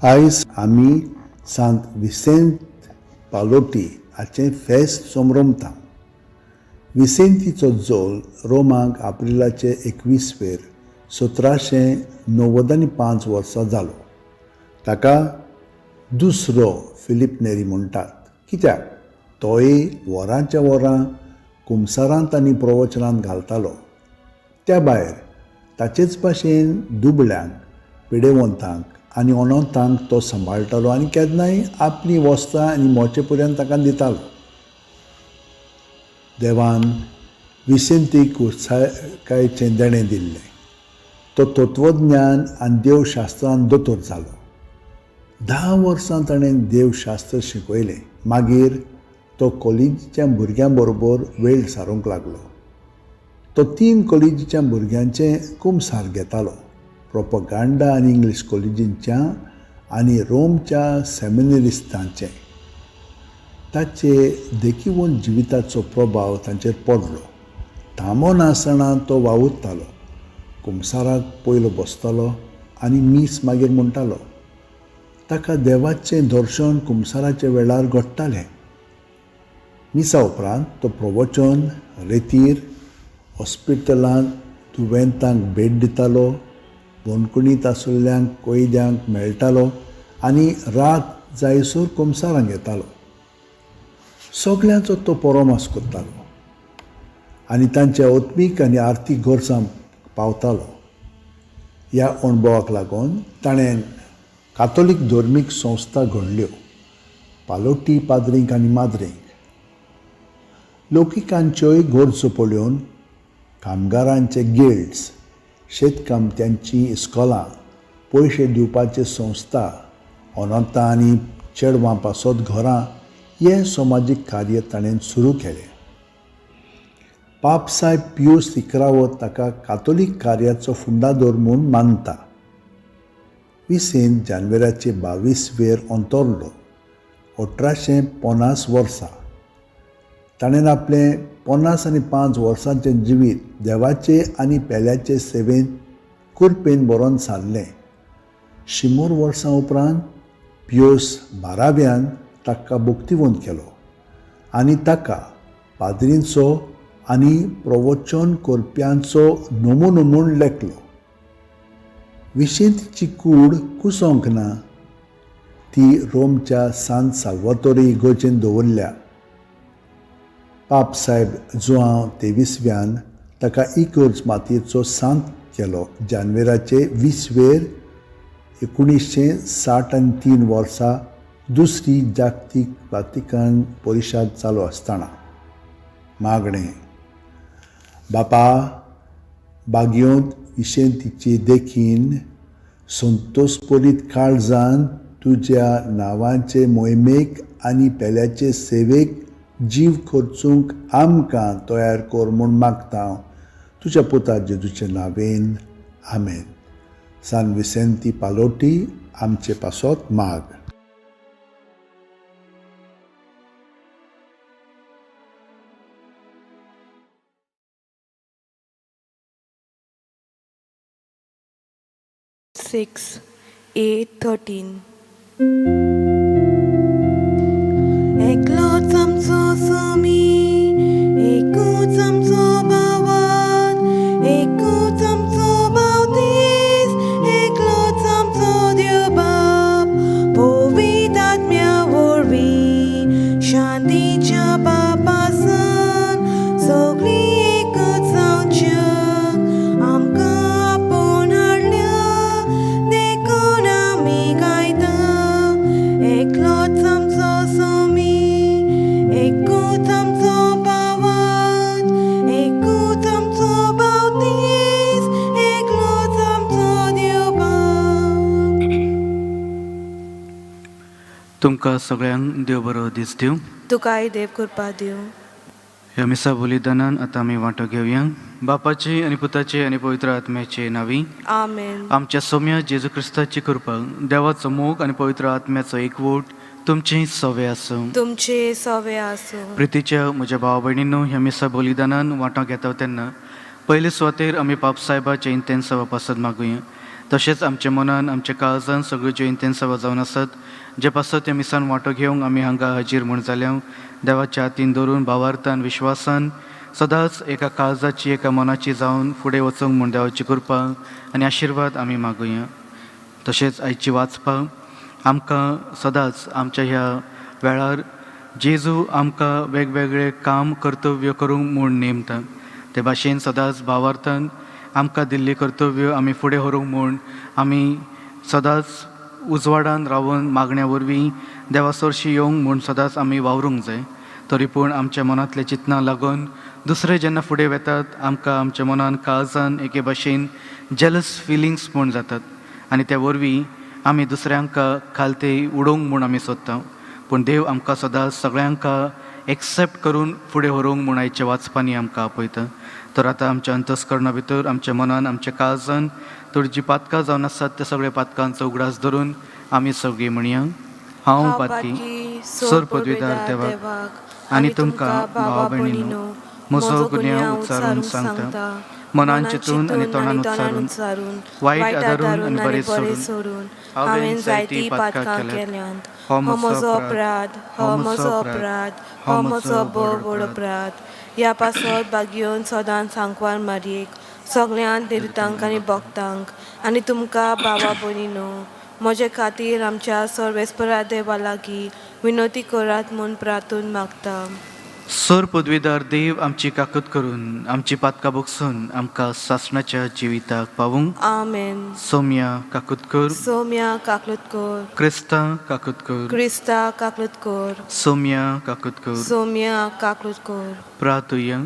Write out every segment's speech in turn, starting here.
आयज आमी सांत विसेंत पालोटी हाचें फेस्त समरमता. विसेंतीचो जोल रोमाक एप्रिलाचे 21वेर 1795 वर्सा जालो. ताका दुसरो फिलीप नेरी म्हणटात, कित्याक तोय वरांच्या वरां कुमसारांत आनी प्रवचनांत घालतालो. त्या भायर ताचेच भाशेन दुबळ्यांक, पिडेवंतांक आनी अनंतांक तो सांबाळटालो आनी केन्नाय आपलीं वस्त्रां आनी मोचे पर्यंत ताका दितालो. देवान विसेंतीक उत्साहाचें देणें दिल्लें. तो तत्वज्ञान आनी देवशास्त्रान दोतोर जालो. 10 वर्सां ताणें देवशास्त्र शिकयलें. मागीर तो कॉलेजीच्या भुरग्यां बरोबर वेळ सारूंक लागलो. तो 3 कॉलेजीच्या भुरग्यांचें कुमसार घेतालो, प्रोपगांडा आनी इंग्लीश कॉलेजींच्या आनी रोमच्या सेमिनरिस्तांचें. ताचे देखिवंत जिविताचो प्रभाव तांचेर पडलो. थांबो नासतना तो वावुरतालो. कुमसाराक पयलो बसतालो आनी मीस मागीर म्हणटालो. ताका देवाचें दर्शन कुमसाराच्या वेळार घडटालें. मिसा उपरांत तो प्रवचन, रेतीर, हॉस्पिटलांत दुयेंतांक भेट दितालो, बंदखणींत आशिल्ल्यांक कैद्यांक मेळटालो आनी रात जायसर कुमसारांक येतालो. सगल्यांचो तो परोमास करतालो आनी तांच्या आत्मीक आनी आर्थीक गरजांक पावतालो. ह्या अणभवाक लागून ताणें कातोलीक धर्मीक संस्था घडल्यो, पालोटी पाद्रींक आनी माद्रींक. लौकिकांच्योय गरजो पळोवन कामगारांचे गिल्ड्स, शेतकामत्यांची इस्कोलां, पयशे दिवपाचे संस्था, अनंता आनी चेडवां पासत घरां हें समाजीक कार्य ताणें सुरू केलें. पापसायब पियूस इकरावो ताका कातोलीक कार्याचो फुंडादोर म्हूण मानता. विसेंत जानेवाराचे 22वेर अंतरलो, 1850 वर्सा. ताणें आपलें 55 वर्सांचें जिवीत देवाचे आनी पेल्याचे सेवेंत कुरपेन बरोवन सारलें. 100 वर्सां उपरांत पियोस बाराव्यान ताका भक्तिवंत केलो आनी ताका पाद्रींचो आनी प्रवचन करप्यांचो नमुनो म्हूण लेखलो. विशेंतीची कूड कुसोंक ना, ती रोमच्या सांत साल्वातोरी इगर्जेन दवरल्या. पापसायब जुआंव 23व्यान ताका इगर्ज मातयेचो सांत केलो जानेवाराचे 20वेर 1963 वर्सा, दुसरी जागतीक वातिकन परिशद चालू आसतना. मागणें. बापा, बागयोंत विशेंतीचे देखीन संतोषपरीत काळजान तुज्या नांवाचे मोहिमेक आनी पेल्याचे सेवेक जीव खर्चूंक आमकां तयार कर म्हूण मागता, तुज्या पुता जेजूचे नांवेन, आमेन. सान विसेंती पालोटी, आमचे पासत माग. 6, 8, 13. एकलोच आमचो स्वामी, एकूच आमचो भावात, एकूच आमचो बावतीस, एकलोच आमचो देव बाप, पवित्र आत्म्या वरवीं शांतीच्या बापासान सगळीं एकच जावच्याक आमकां आपोवन हाडल्या, देखून आमी गायता. एकलोच आमचो स्वामी, एकूच आमचो भावात, एकूच आमचो बावतीस, एकलोच आमचो देव बाप. तुमकां सगळ्यांक देव बरो दीस दिवं. तुकाय देव कृपा दिवं. ह्या मिसा बलिदानान आतां आमी वांटो घेवया. बापाचे आनी पुताचे आनी पवित्र आत्म्याचे नांवी. आमेन. आमच्या सोम्या जेजू क्रिस्ताची कृपा, देवाचो मोग आनी पवित्र आत्म्याचो एकवट तुमचें सवे आसूं. तुमचे सवे आसूं. प्रितीच्या म्हज्या भाव भयणींनो, ह्या मिसा बलिदानान वांटो घेता तेन्ना पयले सुवातेर आमी पापसाहेबाचे इंतेन्सावा पासत मागुया. तशेंच आमच्या मनान आमच्या काळजान सगळ्यो ज्यो इंतेन्सां जावन आसात जे पासत त्या मिसान वांटो घेवंक आमी हांगा हाजीर म्हूण जाल्या. देवाच्या हातीन धरून भावार्थान विश्वासान सदांच एका काळजाची एका मनाची जावन फुडें वचूंक म्हूण देवाची कृपा आनी आशिर्वाद आमी मागुया. तशेंच आयची वाचपाक आमकां सदांच आमच्या ह्या वेळार जेजू आमकां वेगवेगळे काम कर्तव्य करूंक म्हूण नेमता ते भाशेन सदांच भावार्थान आमकां दिल्ली कर्तव्य आमी फुडें व्हरूंक म्हूण आमी सदांच उजवाडान रावन मागण्या वरवीं देवा सरशी येवंक म्हूण सदांच आमी वावरूंक जाय. तरी पूण आमच्या मनांतले चिंतनां लागून दुसरे जेन्ना फुडें वेतात आमकां आमच्या मनान काळजान एके भाशेन जेलस फिलिंग्स म्हूण जातात आनी त्या वरवीं आमी दुसऱ्यांक खालते उडोवंक म्हूण आमी सोदता. पूण देव आमकां सदांच सगळ्यांक एक्सेप्ट करून फुडें व्हरूंक म्हूण आयच्या वाचपांनी आमकां आपयता. तर आतां आमच्या अंतस्करणा भितर आमच्या मनान आमच्या काळजान तर जीं पातकां जावन आसात त्या सगळ्या पातकांचो उगडास धरून आमी सगळीं म्हणया. हांव पातकी सर पदवीदार देवाक आनी तुमकां भावा भयणीनो म्हजो गुन्यांव उच्चारून सांगता, मनान चिंतून आनी तोंडान उच्चारून, वायट आदारून आनी बरें सोडून हांवें जायतीं पातकां केल्यांत. हो म्हजो अपराध, हो म्हजो अपराध, हो म्हजो भोव व्हड अपराध. ह्या पासत बागयोवन सदांच सांकवार मारयेक सगळ्यांत देवतांक आनी भक्तांक आनी तुमकां बाबा भयणीनो म्हजे खातीर आमच्या सर्वेस्परा देवा लागीं विनवती करात म्हूण प्रार्थून मागता. सर पदवीदार देव आमची काकत करून आमची पातकां बगसून आमकां सासणाच्या जिविताक पावूंक. आमेन. सोम्या काकूत कर. सोम्या काकलूत कर. क्रिस्ता काकूत कर. क्रिस्ता काकलूत कर. सोम्या काकूत कर. सोम्या काकलूत कर. प्रातुया.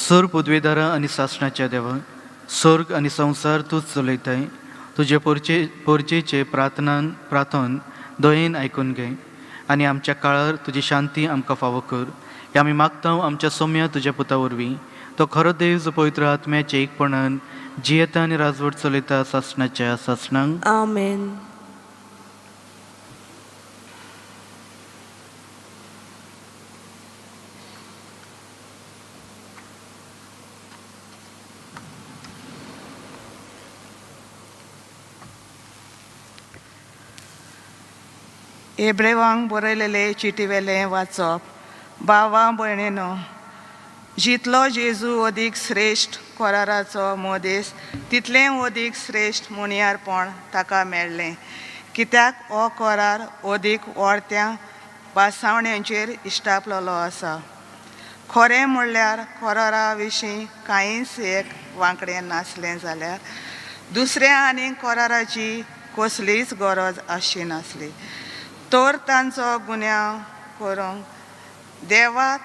सर पदवेदारा आनी सासणाच्या देवा, स्वर्ग आनी संवसार तूंच चलयताय. तुजे पोरचे पोरचेचे प्रार्थनान प्रार्थन दयेन आयकून घे आनी आमच्या काळार तुजी शांती आमकां फावो कर. हे आमी मागता आमच्या सोम्या तुज्या पुता वरवीं, तो खरो देव जो पवित्र आत्म्याचे एकपणान जियेता आनी राजवट चलयता सासणाच्या सासणांक. आमेन. एब्रेवांक बरयलेले चिटीवेलें वाचप. भावा भयणीनो, जितलो जेजू अदीक श्रेश्ठ कोराराचो मदेस तितलें अदीक श्रेश्ठ मुनियारपण ताका मेळ्ळें, कित्याक हो कोरार अदीक वाडत्या भासावण्यांचेर इश्टापलेलो आसा. खरें म्हणल्यार कोरारा विशीं कांयच एक वांकडें नासलें जाल्यार दुसऱ्या आनी कोराराची कसलीच गरज आसची नासली. तर तांचो गुन्यांव करूंक देवा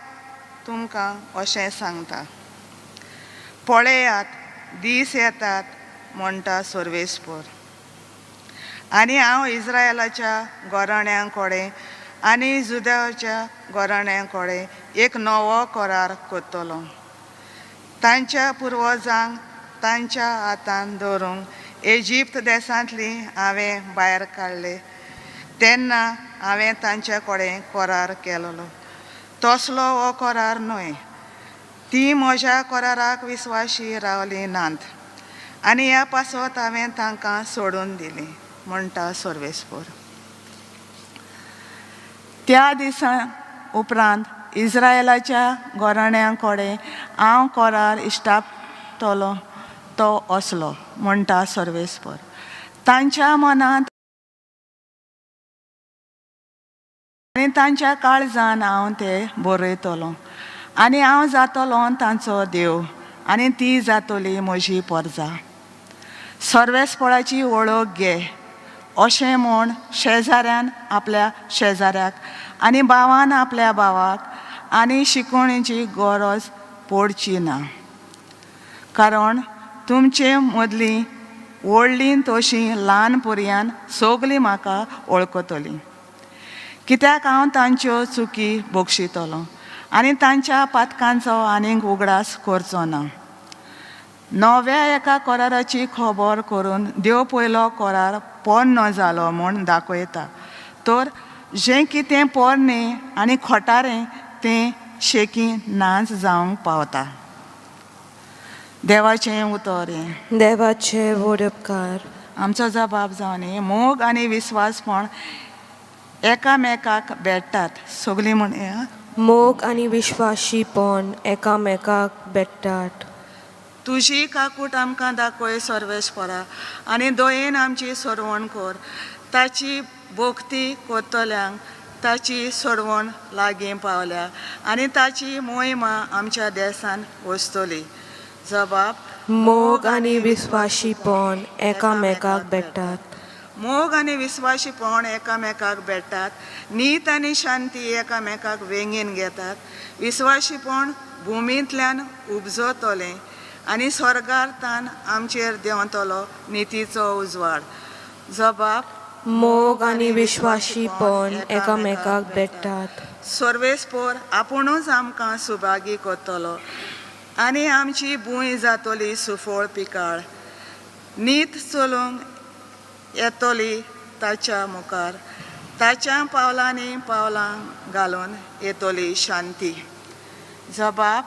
तुमकां अशें सांगता, पळयात दीस येतात म्हणटा सर्वेस्पर, आनी हांव इस्रायलाच्या गोराण्यां कडेन आनी जुदाच्या गोराण्यां कडेन एक नवो करार करतलो. तांच्या पुर्वजांक तांच्या हातान धरूंक इजिप्त देशांतली हांवें भायर काडले तेन्ना हांवें तांच्या कडेन करार केलोलो तसलो हो करार न्हय. ती म्हज्या कराराक विस्वाशी रावली नात आनी ह्या पासत हांवें तांकां सोडून दिली म्हणटा सर्वेस्पर. त्या दिसा उपरांत इस्रायलाच्या गोराण्यां कडेन हांव करार इश्टापतलो तो असलो म्हणटा सर्वेस्पर. तांच्या मनांत आनी तांच्या काळजान हांव ते बरयतलो आनी हांव जातलो तांचो देव आनी ती जातली म्हजी परजा. सर्वेस्पराची वळख घे अशें म्हूण शेजाऱ्यान आपल्या शेजाऱ्याक आनी भावान आपल्या भावाक आनी शिकोवणेची गरज पडची ना, कारण तुमचे मदलीं व्हडलीं तशीं ल्हान भुरग्यान सगलीं म्हाका वळखतलीं, कित्याक हांव तांच्यो चुकी बक्षितलो आनी तांच्या पातकांचो आनीक उगडास करचो ना. नव्या एका कराराची खबर करून देव पयलो करार पोन्नो जालो म्हूण दाखयता, तर जें कितें पोरणें आनी खोटारें तें शेकी नाच जावंक पावता. देवाचें उतर हें. देवाचे व्हड उपकार. आमचो जबाब जावन मोग आनी विस्वासपण एकामेकाक भेट्टात. सगलीं म्हणया. मोग आनी विश्वाशीपण एकामेकाक भेट्टात. तुजी काकूट आमकां दाखय सर्वेस्परा आनी दयेन आमची सोडवण कर. ताची भोक्ती करतल्यांक ताची सोडवण लागीं पावल्या आनी ताची मोहिमा आमच्या देसान वसतली. जबाब. मोग आनी विश्वाशीपण एकामेकाक भेट्टात. मोग आनी विस्वाशीपण एकामेकाक भेट्टात. नीत आनी शांती एकामेकाक वेंगेन घेतात. विस्वाशीपण भुमींतल्यान उपजतलें आनी स्वर्गार तान आमचेर देंवतलो नितीचो उजवाड. जबाब. मोग आनी विश्वाशीपण एकामेकाक भेट्टात. सर्वेस्पोर आपुणूच आमकां सुभागी करतलो आनी आमची भूंय जातली सुफळ पिकाळ. नीत चलूंक येतली ताच्या मुखार, ताच्या पावलांनी पावलां घालून येतली शांती. जबाब.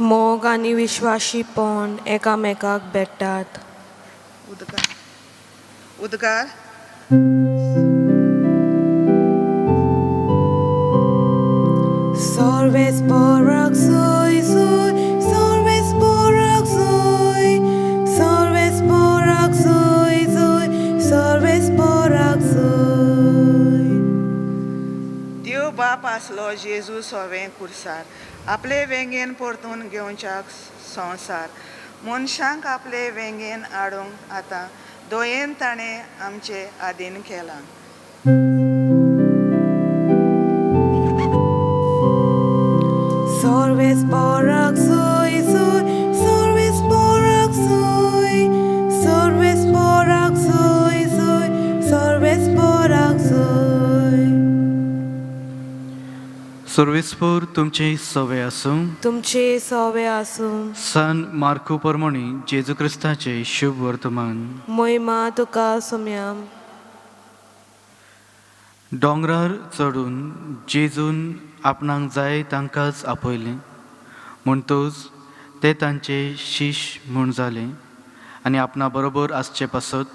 मोग आनी विश्वाशीपण एकामेकाक भेट्टात. उदकार उदकार. सर्वेस्पोराक सोय सोय, सर्वेस्पोराक सोय, सर्वेस्पोराक सोय सोय, सर्वेस्पोराक सोय. देव बाप आसलो जेजू सोवें कुर्सार, आपले वेंगेन परतून घेवच्याक संवसार. मनशांक आपले वेंगेन हाडूंक आतां दयेन ताणें आमचे आदीन केलां. सर्वेस्पोराक सोय सोय, सर्वेस्पोराक सोय, सर्वेस्पोराक सोय सोय, सर्वेस्पोराक सोय. सर्वेस्पोर तुमचे सवे आसूं. तुमचे सोवे आसूं. सन मार्कू परमणी जेजू क्रिस्ताचे शुभ वर्तमान. मोहिमा तुका सोम्या. दोंगरार चडून जेजून आपणाक जाय तांकांच आपयलें, म्हणटूच ते तांचे शीश म्हूण जाले आनी आपणा बरोबर आसचे पासत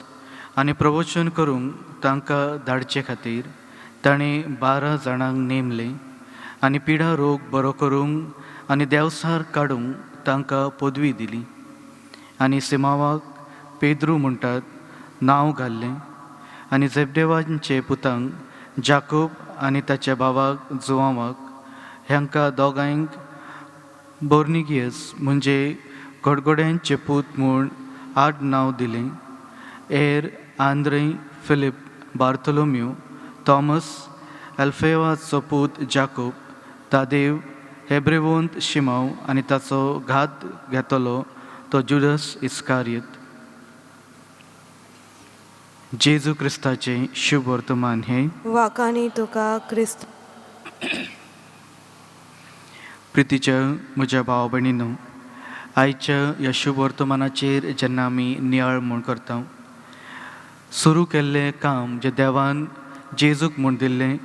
आनी प्रवचन करूंक तांकां धाडचे खातीर ताणें 12 जाणांक नेमलें आनी पिडा रोग बरो करूंक आनी देंवसार काडूंक तांकां पदवी दिली. आनी सिमावाक पेद्रू म्हणटात नांव घाल्लें आनी झेबदेवांचे पुतांक जाकोब आनी ताच्या भावाक जुवांवाक, ह्यांकां दोगांयक बोर्निगियस म्हणजे गडगड्यांचे पूत म्हूण आड नांव दिलें. एर आंद्रे, फिलीप, बार्थोलोम्यू, थॉमस, अल्फेवाचो पूत जाकोब, तादेव, हेब्रेवोंत शिमाव आनी ताचो घात घेतलो तो जुडस इस्कारियत. जेजू क्रिस्ताचें शुभ वर्तमान हें. वाकानी तुका क्रिस्त. प्रितीच्या म्हज्या भाव भयणीनो, आयच्या ह्या शुभ वर्तमानाचेर जेन्ना आमी नियाळ म्हूण करता, सुरू केल्लें काम जें देवान जेजूक म्हूण दिल्लें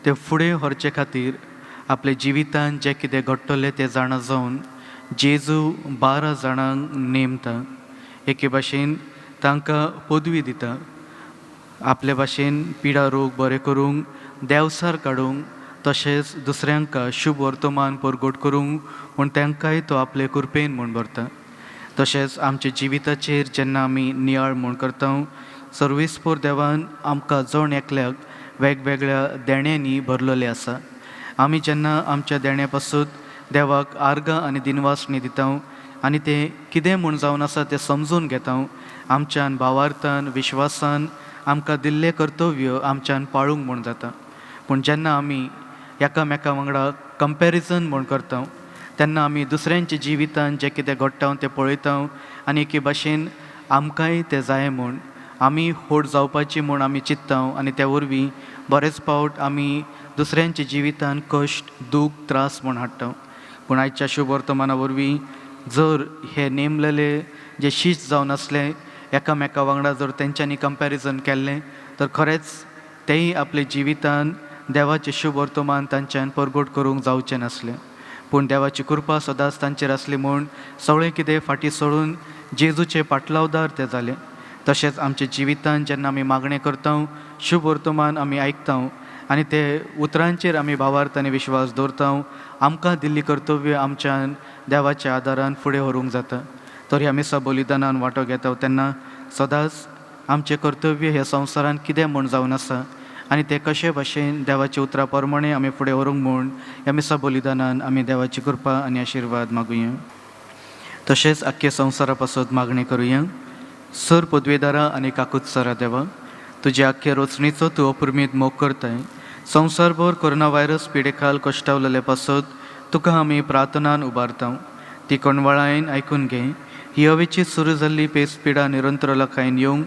तें फुडें व्हरचे खातीर आपल्या जिवितान जें कितें घडटलें तें जाणा जावन जेजू 12 जाणांक नेमता. एके भाशेन तांकां पदवी दिता, आपले भाशेन पिडा रोग बरे करूंक, देंवसार काडूंक, तशेंच दुसऱ्यांक शुभ वर्तमान परगट करूंक म्हूण तांकांय तो आपले कृपेन म्हूण भरता. तशेंच आमच्या जिविताचेर जेन्ना आमी नियाळ म्हूण करता, सर्वेस्पोर देवान आमकां जण एकल्याक वेगवेगळ्या देण्यांनी भरलेलें आसा. आमी जेन्ना आमच्या देण्या पासून देवाक आर्गां आनी दिनवासणी दिता आनी तें कितें म्हूण जावन आसा तें समजून घेता, आमच्यान भावार्थान विश्वासान आमकां दिल्लें कर्तव्य आमच्यान पाळूंक म्हूण जाता. पूण जेन्ना आमी एकामेका वांगडा कंपॅरिजन म्हूण करता, तेन्ना आमी दुसऱ्यांच्या जिवितान जें कितें घडटा तें पळयता आनी एके भाशेन आमकांय तें जाय म्हूण आमी व्हड जावपाची म्हूण आमी चिंत्ता आनी त्या वरवीं बरेच फावट आमी दुसऱ्यांच्या जिवितान कश्ट, दूख, त्रास म्हूण हाडटा. पूण आयच्या शुभ वर्तमाना वरवीं जर हे नेमलेले जे शीश जावन आसले एकामेका वांगडा जर तेंच्यांनी कंपॅरिजन केल्लें तर खरेंच तेय आपल्या जिवितान देवाचें शुभ वर्तमान तांच्यान परगट करूंक जावचें नासलें. पूण देवाची कृपा सदांच तांचेर आसली म्हूण सगळें कितें फाटीं सोडून जेजूचे पाटलावदार ते जाले. तशेंच आमच्या जिवितांत जेन्ना आमी मागणें करता, शुभ वर्तमान आमी आयकता आनी ते उतरांचेर आमी भावार्थ आनी विश्वास दवरता, आमकां दिल्ली कर्तव्य आमच्यान देवाच्या आदारान फुडें व्हरूंक जाता. तर ह्या मिसा बलिदानान वांटो घेता तेन्ना सदांच आमचें कर्तव्य ह्या संवसारांत कितें म्हूण जावन आसा आनी तें कशे भाशेन देवाच्या उतरा प्रमाणें आमी फुडें व्हरूंक म्हूण ह्या मिसा बलिदानान आमी देवाची कृपा आनी आशिर्वाद मागुया. तशेंच आख्खे संवसारा पासत मागणी करुया. सर पदवेदारा आनी काकूत सरा देवा, तुज्या आख्खे रचणेचो तूं अपुर्मीत मोग करताय. संवसारभर कोरोना व्हायरस पिडेखाल कश्टावलेले पासत तुका आमी प्रार्थनान उबारता. ती कोणवळायन आयकून घे. ही हवेची सुरू जाल्ली पेस पिडा निरंतर लखायन येवंक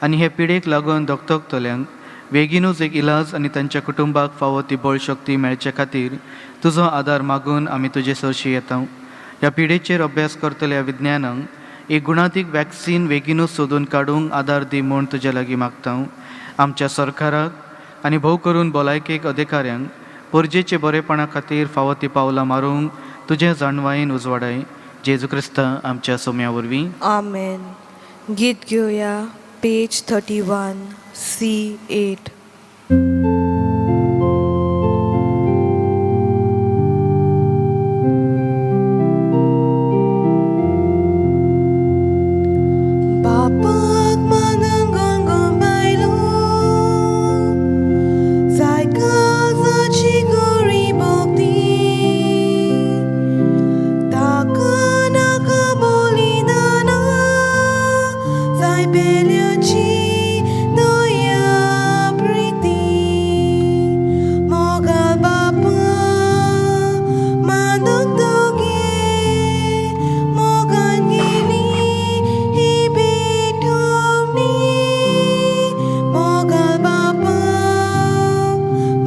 आनी हे पिडेक लागून धकधकतल्यांक बेगीनूच एक इलाज आनी तांच्या कुटुंबाक फावो ती बळशक्ती मेळचे खातीर तुजो आदार मागून आमी तुजे सरशी येता. ह्या पिडेचेर अभ्यास करतल्या विज्ञानांक एक गुणातीक वॅक्सीन बेगीनूच सोदून काडूंक आदार दी म्हूण तुजे लागीं मागता. आमच्या सरकाराक आनी भोव करून भलायकेक अधिकाऱ्यांक परजेचे बरेपणा खातीर फावो ती पावलां मारूंक तुजें जाणवायेन उजवाडाय. जेजू क्रिस्ता आमच्या सोम्या वरवीं. आमेन. गीत घेवया पेज 31 C 8. बापाक मानंगो बायलो जाय काळजाची गोरी भक्ती ताका नाका बलिदाना जाय पेल्याची दया प्रिती मोगाल बापा मानूंक तुगे मोगान गेली ही भेटवणी मोगाल बापा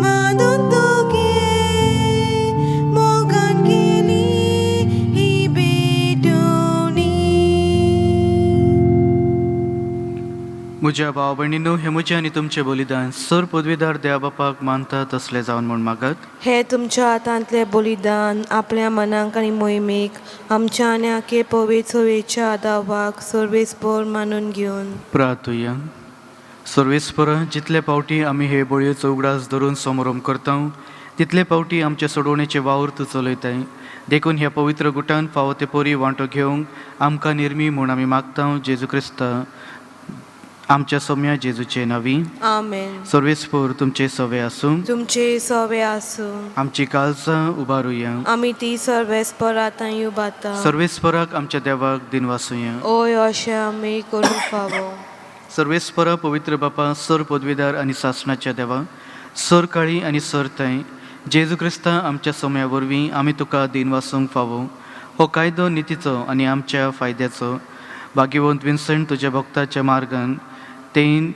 मानूंक तुगे मोगान गेली ही भेटवणी. म्हज्या भाव भयणींनो, हें म्हजें आनी तुमचें बलिदान सर पदवीदार देवा बापाक मानता तसलें जावन म्हूण मागत. हे तुमच्या हातांतलें बलिदान आपल्या मनाक आनी मोहिमेक आमच्या आनी आखे पवित्र सोयेच्या आदावाक सर्वेस्पर मानून घेवन. प्रार्थुया. सर्वेस्पर, जितले फावटी आमी हे बळयेचो उगडास धरून समारंभ करता तितले फावटी आमचे सोडवणेचे वावर तूं चलयताय. देखून ह्या पवित्र गुटान फावो ते परी वांटो घेवंक आमकां निर्मी म्हूण आमी मागता, जेजू क्रिस्ता आमच्या सोम्या जेजूचे नावी. आमेन. सर्वेस्पर तुमचे सवे आसूं. तुमचे सवे आसूं. आमची काळजां उबारुया. आमी ती सर्वेस्परात उबाता. सर्वेस्पराक आमच्या देवाक दिनवासुया. ओय, अशें आमी करूंक फावो. सर्वेस्परा, पवित्र बापा, सर पदवीदार आनी सासणाच्या देवा, सर काळी आनी सर थंय जेजू क्रिस्ता आमच्या सोम्या वरवीं आमी तुका दिनवासूंक फावो. हो कायदो नितीचो आनी आमच्या फायद्याचो. भाग्यवंत विन्संट तुज्या भक्ताच्या मार्गान तेन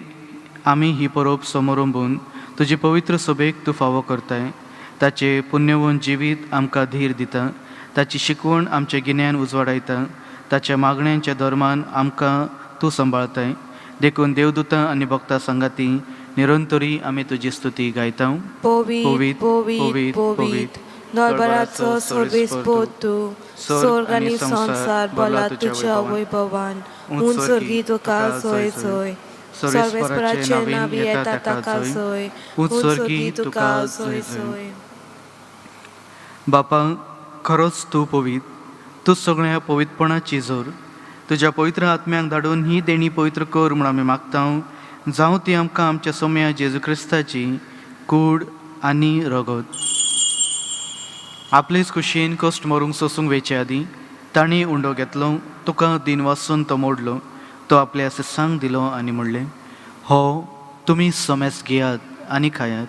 आमी ही परब समरंबून तुजी पवित्र सभेक तूं फावो करताय. ताचें पुण्यवंत जिवीत आमकां धीर दिता, ताची शिकवण आमचें गिन्यान उजवाडायता, ताच्या मागण्यांच्या धर्मान आमकां तूं सांबाळताय. देखून देवदूतां आनी भक्तां सांगाती निरंतरी आमी तुजी स्तुती गायता. पवित्र, पवित्र, पवित्र, दरबाराचो सर्वेस्पर तूं, स्वर्ग आनी संवसार भरला तुज्या वैभवान. उंच स्वर्गी तुका जय जय. सर्वेस्पराचे नावी येता ताका जय. उंच स्वर्गी तुका जय जय. बापा, खरोच तूं पवित्र, तूं सगळ्या पवित्रपणाची जोर. तुज्या पवित्र आत्म्याक धाडून ही देणी पवित्र कर म्हूण आमी मागता. जावं ती आमकां आमच्या सोम्या जेजू क्रिस्ताची कूड आनी रगत. आपलेच कुशीन कश्ट मरूंक सोसूंक वेचे आदीं तांणी उंडो घेतलो, तुका दिन वासून तो मोडलो, तो आपल्या शिसांक दिलो आनी म्हणलें, हो तुमी समेस घेयात आनी खायात,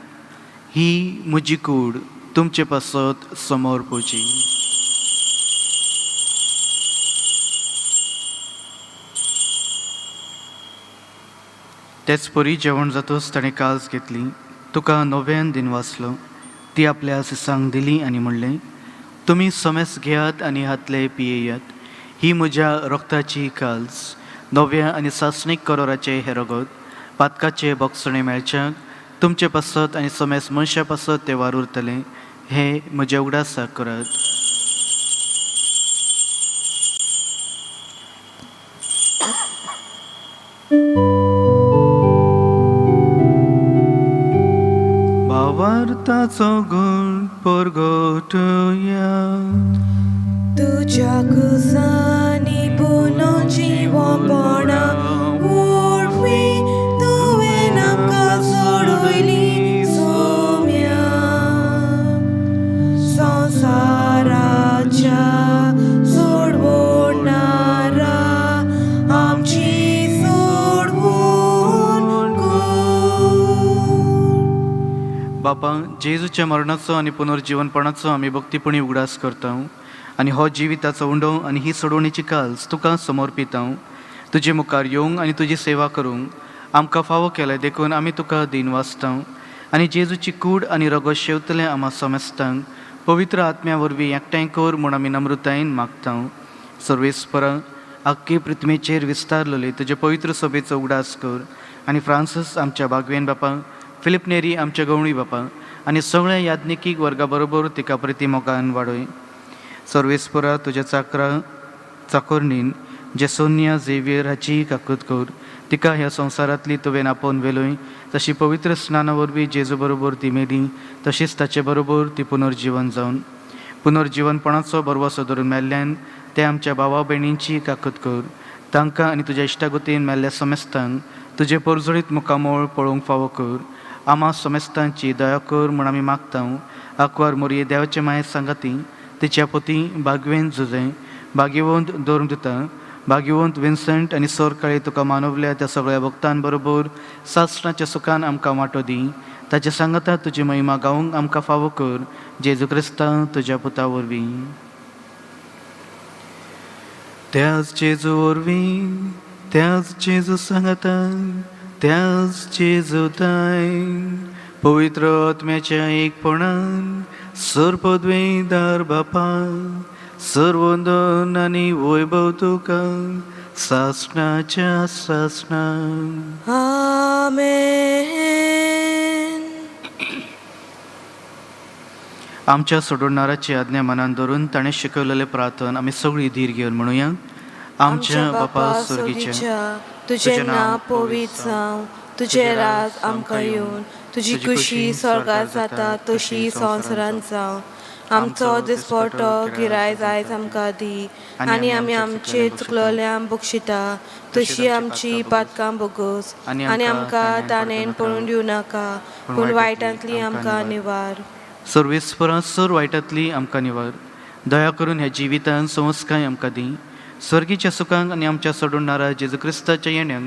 ही म्हजी कूड तुमचे पासत समोर पोवची. तेच परी जेवण जातच ताणें काल्स घेतली, तुका नव्यान दिन वाचलो, ती आपल्या शिसांक दिली आनी म्हणलें, तुमी समेस घेयात आनी हातले पियेयात, ही म्हज्या रक्ताची काल्स, नव्या आनी सासणीक करोराचें हें रगत, पातकाचें बोगसणें मेळच्याक तुमचे पासत आनी समेस मनशा पासत तें वार उरतलें. हें म्हज्या उगडासाक करात. रगताचो गूण परगटया. तुज्या कुसांनी पुनर्जिवपणा वरवीं तुवें आमकां सोडयली सोम्या. संवसाराच्या सोडवणारा आमची सोडवण कर. बापा, जेजूच्या मरणाचो आनी पुनर्जिवनपणाचो आमी भक्तीपणी उगडास करता आनी हो जिविताचो उंडो आनी ही सोडवणीची काल्स तुका समर्पिता. तुजे मुखार येवंक आनी तुजी सेवा करूंक आमकां फावो केलें देखून आमी तुका दीन वाचता आनी जेजूची कूड आनी रगत शेवतले आमा समेस्तांक पवित्र आत्म्या वरवीं एकठांय कर म्हूण आमी नम्रतायेन मागता. सर्वेस्परा, आख्खे पृथ्वीचेर विस्तारलेले तुजे पवित्र सभेचो उगडास कर आनी फ्रांसीस आमच्या बागवेन बापा, फिलीप नेरी आमच्या गवळी बापा आनी सगळ्या याज्ञिकीक वर्गा बरोबर तिका प्रतिमोगान वाडय. सर्वेस्परा, तुज्या चाकरा चाकोरणीन जेसोनिया झेवियर हाची काकूत कर. तिका ह्या संवसारांतली तुवें आपोवन व्हेलोय. तशी पवित्र स्नाना वरवीं जेजू बरोबर ती मेली, तशीच ताचे बरोबर ती पुनर्जिवन जावन पुनर्जिवनपणाचो बरवसो धरून मेल्ल्यान ते आमच्या भावा भयणींची काकूत कर. तांकां आनी तुज्या इश्टागतीन मेल्ल्या समेस्तांक तुजें परजळीत मुखामळ पळोवंक फावो कर. आमा समेस्तांची दया कर म्हूण आमी मागता. आंकवार मोरये देवाचे माये सांगाती, तिच्या पोती बागवेन जुजें, भाग्यवंत धरून दिता, भाग्यवंत विन्संट आनी सोरकाळी तुका मानवल्या त्या सगळ्या भक्तां बरोबर सासणाच्या सुखान आमकां वांटो दी. ताच्या सांगाता तुजी महिमा गावंक आमकां फावो कर, जेजू क्रिस्ता तुज्या पुता वरवीं. त्याच जेजू वरवीं, त्याच जेजू सांगाता, त्याच जेजू ताय पवित्र आत्म्याच्या एकपणान सर्पद्वेदार बापा, सर्वंदन आनी वैभव तुका सासणाच्या सासणा. आमेन. आमच्या सोडवणाराची आज्ञा मनान धरून ताणें शिकवलेलें प्रार्थन आमी सगळी धीर घेवन म्हणुया. आमच्या बापा स्वर्गीच्या, तुजें नांव पवित्र जावं, तुजें राज आमकां येवन, तुजी खुशी स्वर्गात जाता तशी संवसारांत जावं. आमचो दिसपटो गिरायज आयज आमकां दी आनी आमी आमचे चुकलोल्यांक बक्षिता तशी आमची पातकां बोगस आनी आमकां ताणें पळोवन दिवं नाका, पूण वायटांतली आमकां निवार. सर्वेस्परा, सर वायटांतली आमकां निवार. दया करून ह्या जिवितान संस्काय आमकां दी. स्वर्गीच्या सुखांक आनी आमच्या सोडणारा जेजू क्रिस्ताच्या येण्याक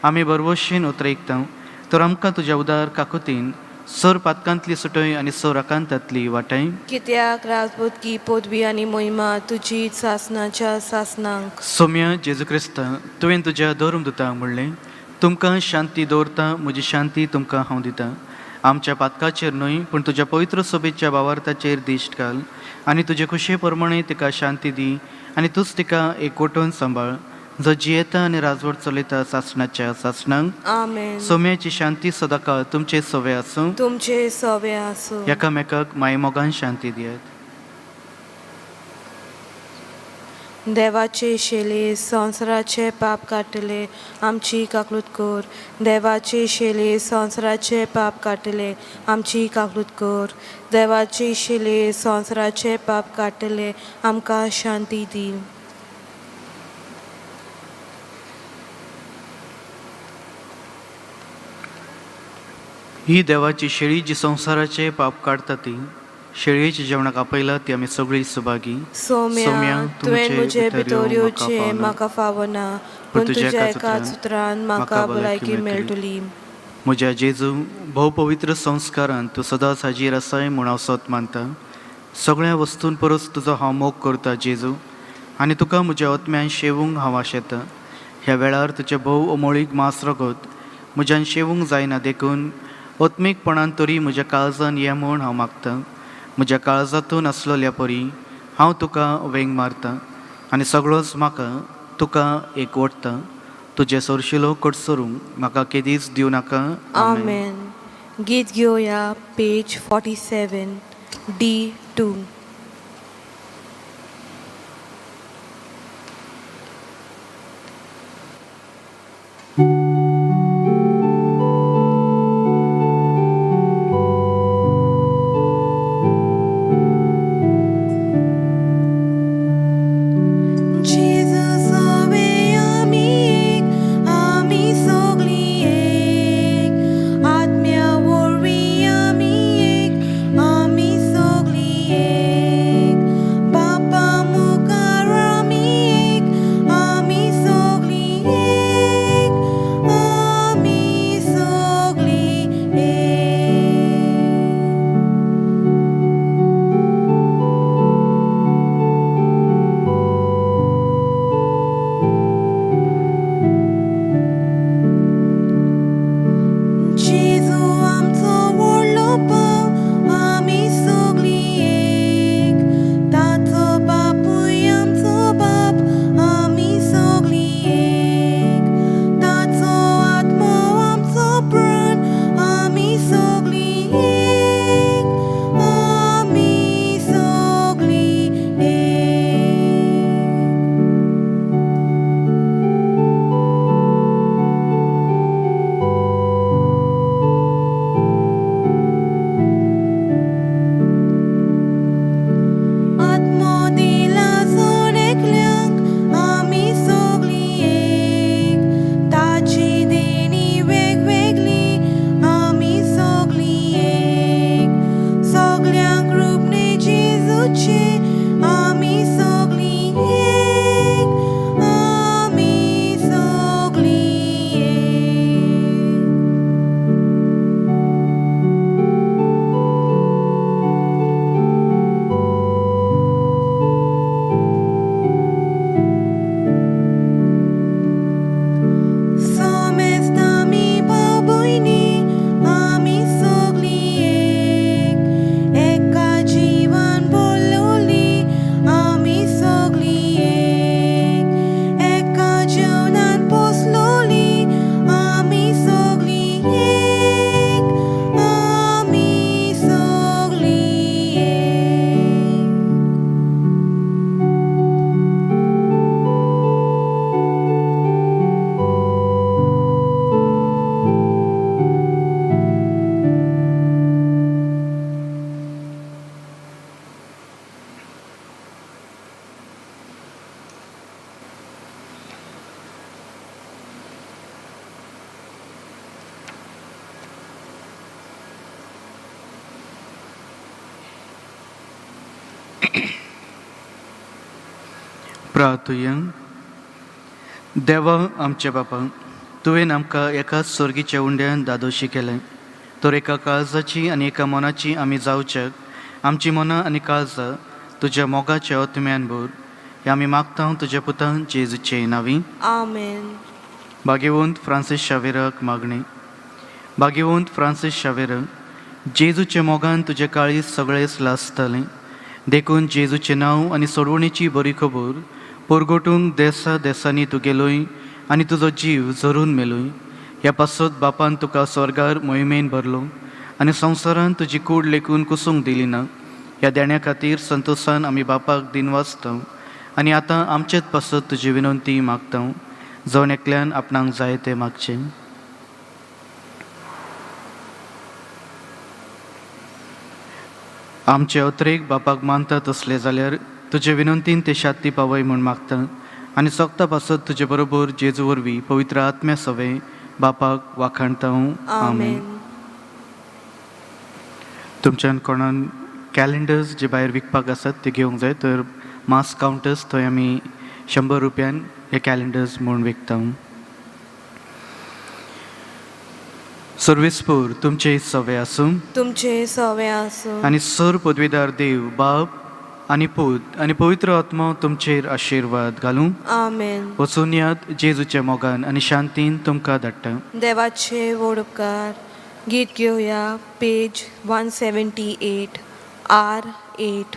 आमी बरवशेन उतरयता. तर आमकां तुज्या उदार काकुतीन सर पातकांतली सुटय आनी सर आकांतांतली वाटाय. कित्याक राजबुदकी पदवी आनी मोहिमा तुजी सासनाच्या सासनांक. सोम्या जेजू क्रिस्ता, तुवें तुज्या धर्मदुतांक म्हणलें, तुमकां शांती दवरता, म्हजी शांती तुमकां हांव दितां. आमच्या पातकाचेर न्हय पूण तुज्या पवित्र सभेच्या बावार्थाचेर दिश्ट घाल आनी तुजे खुशे प्रमाणे तिका शांती दी आनी तूंच तिका एकवटून सांबाळ, जो जियेता आनी राजवट चलयता सासणाच्या सासणांक. आमेन. सोम्याची शांती सदांकाळ तुमचे सवे आसूं. तुमचे सवे आसूं. एकामेकाक मायमोगान शांती दियात. देवाचे शेले संवसाराचे पाप काडटले, आमची काकलूत कर. देवाचे शेले संवसाराचे पाप काडटले, आमची काकलूत कर. देवाचे शेले संवसाराचे पाप काडटले, आमकां शांती दी. ही देवाची शेळी जी संवसाराचे पाप काडटा ती शेळयेच्या जेवणाक आपयला ती आमी सगळी सुभागी. सोम्या, तुवें म्हजे भितर येवचें म्हाका फावना, पूण तुज्या एका सुत्रान म्हाका भलायकी मेळटली. म्हज्या जेजू, भोवपवित्र संस्कारान तूं सदांच हाजीर आसाय म्हूण हांव सत मानता. सगळ्या वस्तूं परस तुजो हांव मोग करता जेजू, आनी तुका म्हज्या आत्म्यान शेवूंक हांव आशेतां. ह्या वेळार तुजें भोव अमोळीक मांस रगत म्हज्यान शेवूंक जायना, देखून आत्मीकपणान तरी म्हज्या काळजान ये म्हूण हांव मागतां. म्हज्या काळजांतून आसलोल्या परी हांव तुका वेंग मारतां आनी सगळोच म्हाका तुका एक ओडटा. तुजें सरशिलो कडसरूंक म्हाका केदीच दिवं नाका. आमेन. गीत घेवया पेज 47 D2. प्रार्थुया. देवा आमच्या बापा, तुवें आमकां एकाच सोर्गीच्या उंड्यान दादोशी केलें तर एका काळजाची आनी एका मनाची आमी जावच्याक आमची मनां आनी काळजां तुज्या मोगाच्या ओतम्यान भर, हें आमी मागता तुज्या पुतान जेजूचे नांवी. आमेन. भाग्यवंत फ्रांसीस शावेराक मागणें. भाग्यवंत फ्रांसीस शावेर, जेजूच्या मोगान तुजें काळीज सगळेंच लासतालें, देखून जेजूचें नांव आनी सोडवणेची बरी खबर परगटूंक देसा देसांनी तूं गेलोय आनी तुजो जीव झरून मेलोय. ह्या पासत बापान तुका स्वर्गार मोहिमेन भरलो आनी संवसारान तुजी कूड लेखून कुसूंक दिली ना. ह्या देण्या खातीर संतोसान आमी बापाक दिनवासता आनी आतां आमचेच पासत तुजी विनंती मागता. जण एकल्यान आपणाक जाय तें मागचें. आमचे अत्रेक बापाक मानता तसले जाल्यार तुजे विनंतीन ते शांती पावय म्हूण मागता आनी सोगता पासत तुजे बरोबर जेजू वरवीं पवित्र आत्म्या सवें बापाक वाखाणता. आमेन. तुमच्यान कोणान कॅलेंडर्स जे भायर विकपाक आसात ते घेवंक जाय तर मास कावंटर्स थंय आमी 100 रुपयान हे कॅलेंडर्स म्हूण विकता. सर्वेस्पूर तुमचे सवे आसूं. तुमचे सवे आसूं. आनी सर पदवीदार देव बाप आनी पूत आनी पवित्र आत्मो तुमचेर आशिर्वाद घालूं. आमेन. वचून यात, जेजूच्या मोगान आनी शांतीन तुमकां धाडटा. देवाचे व्हड उपकार. गीत घेवया, पेज 178 R8.